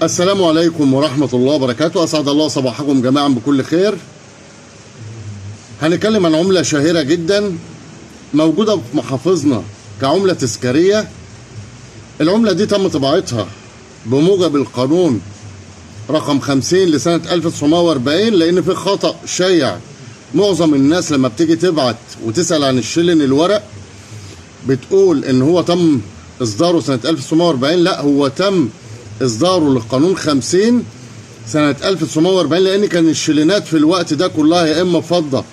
السلام عليكم ورحمة الله وبركاته. أسعد الله صباحكم جميعا بكل خير. هنتكلم عن عملة شهيرة جدا موجودة في محافظنا كعملة تذكارية. العملة دي تم طباعتها بموجب القانون رقم 50 لسنة 1940، لأن في خطأ شائع. معظم الناس لما بتيجي تبعت وتسأل عن الشلن الورق بتقول إن هو تم إصداره سنة 1940. لا، هو تم إصداره للقانون 50 سنة 1940، لأن كان الشلينات في الوقت ده كلها يا إما فضة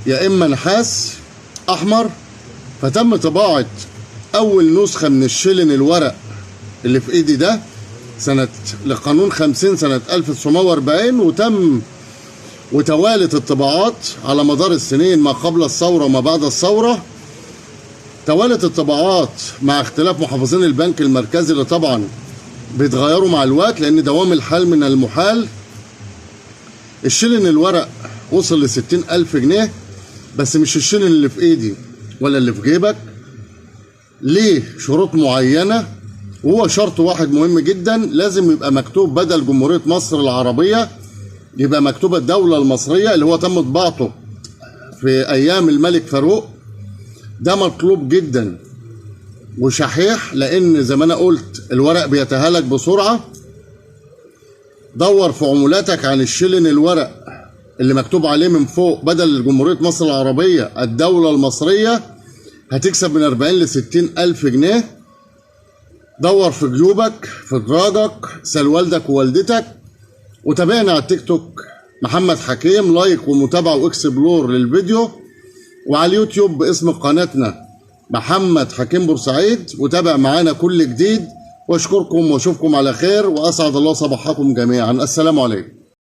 يا إما نحاس أحمر. فتم طباعة أول نسخة من الشلن الورق اللي في إيدي ده سنة لقانون 50 سنة 1940، وتم وتوالت الطباعات على مدار السنين ما قبل الثورة وما بعد الثورة. توالت الطباعات مع اختلاف محافظين البنك المركزي اللي طبعا بيتغيروا مع الوقت، لان دوام الحال من المحال. الشلن الورق وصل ل60,000 جنيه، بس مش الشلن اللي في ايدي ولا اللي في جيبك، ليه شروط معينة، وهو شرط واحد مهم جدا، لازم يبقى مكتوب بدل جمهورية مصر العربية يبقى مكتوبة الدولة المصرية، اللي هو تم طباعته في ايام الملك فاروق. ده مطلوب جدا وشحيح، لان زي ما انا قلت الورق بيتهالك بسرعة. دور في عمولاتك عن الشلن الورق اللي مكتوب عليه من فوق بدل جمهورية مصر العربية الدولة المصرية، هتكسب من 40 ل 60,000 جنيه. دور في جيوبك، في دراجك، سأل والدك ووالدتك، وتابعنا على التيك توك محمد حكيم، like ومتابعة و explore للفيديو، وعلى اليوتيوب باسم قناتنا محمد حكيم بورسعيد، وتابع معانا كل جديد. واشكركم واشوفكم على خير، واسعد الله صباحكم جميعا. السلام عليكم.